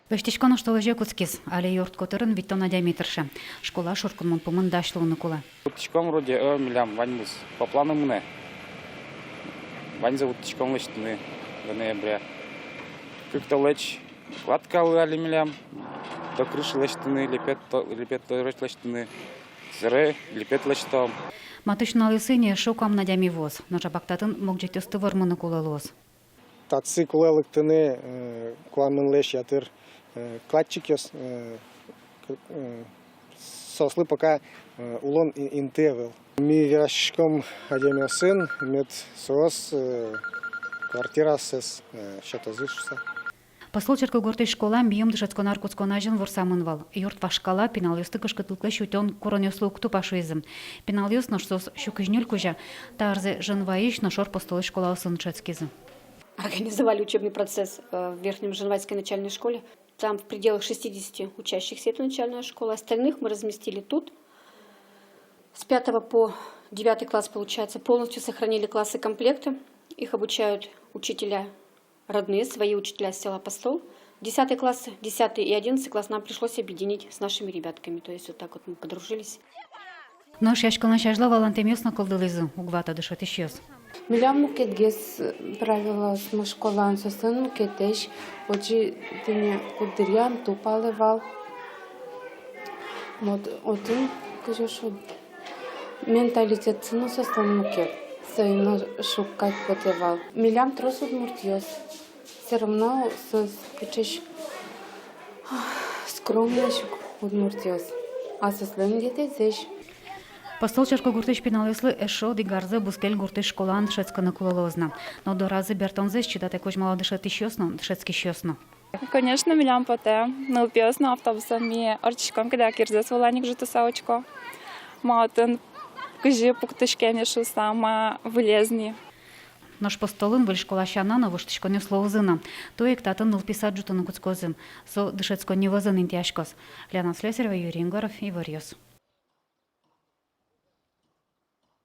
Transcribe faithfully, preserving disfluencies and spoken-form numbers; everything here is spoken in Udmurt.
Лэсьтӥськон нош толэзе кутскиз. Али юрт котырын витьтон адями тырше. Школа шуркынмон пумын дась луыны кулэ. Вуттӥськом вроде, э, милям ваньмыз по плану мынэ. Ваньзэ вуттӥськом лэсьтыны до ноября. Кык толэзь кладкалы али милям. То крыша лэсьтыны, липет то-, липет торъёс лэсьтыны. Сэре липет лэсьтом. Матысь нуналъёсы ини эшшо куамын адями вуоз. Нош апак татын могӟетъёсты вормыны кулэ луоз. Татчы кулэ лыктыны, э, куамынлэсь ятыр, э, кладчикъёс, э, к-, э, соослы пока, э, улон и-, инты ӧвӧл. Ми вераськиськом адямиосын, мед соос, э, квартираоссэс, э, сётозы шуыса. Постол черкогуртысь школа миым дышетскон ар кутскон азьын ворсамын вал. Юрт вашкала, пиналъёсты кышкытлыклэсь утён куронъёслы уг тупа шуизы. Пиналъёс нош соос сю кызь ньыль кузя та арзэ Женвайысь но шор Постолысь школаосын дышетскизы. Организовали учебный процесс, э, в Верхнем Женвайской начальной школе. Там в пределах шестидесяти учащихся эта начальная школа. Остальных мы разместили тут. С пятого по девятый класс, получается, полностью сохранили классы-комплекты. Их обучают учителя родные, свои учителя с села Постол. Десятый класс, десятый и одиннадцатый класс нам пришлось объединить с нашими ребятками. То есть вот так вот мы подружились. Нош яшкылон сяжла валантэмъёс но кылдылӥзы, уг вато дышетӥсьёс. Милям мукетгес правилоосмы школаын, соослэн мукетэсь. Отчы тӥни куддыръя ӧм тупалэ вал. Вот отын кызьы шуод, менталитетсы но соослэн мукет, соин но шуг кадь потэ вал. Милям трос удмуртъёс. Всё равно соос кыӵеесь скромноесь ук удмуртъёс, а соослэн етӥзэсь. Постол черкогуртысь пиналъёслы эшшо одӥг арзэ бускель гуртысь школаын дышетскыны кулэ луоз на. Но доразы бертонзэс чидатэк возьмало дышетӥсьёс но, дышетскисьёс но. Конечно, милям потэ. Нылпиос но автобусэн ми ортчиськом, кыдёке йырзэс вылань ик ӝутыса учко. Ма отын кызьы пуктӥське ни шуыса, ма вылез ни. Нош Постолын выль школа сяна но воштӥськонъёс луозы на. Туэ ик татын нылпи сад ӝутыны кутскозы. Со дышетсконни вӧзын интыяськоз. Лена Слесарева, Юрий Егоров, «Иворъёс».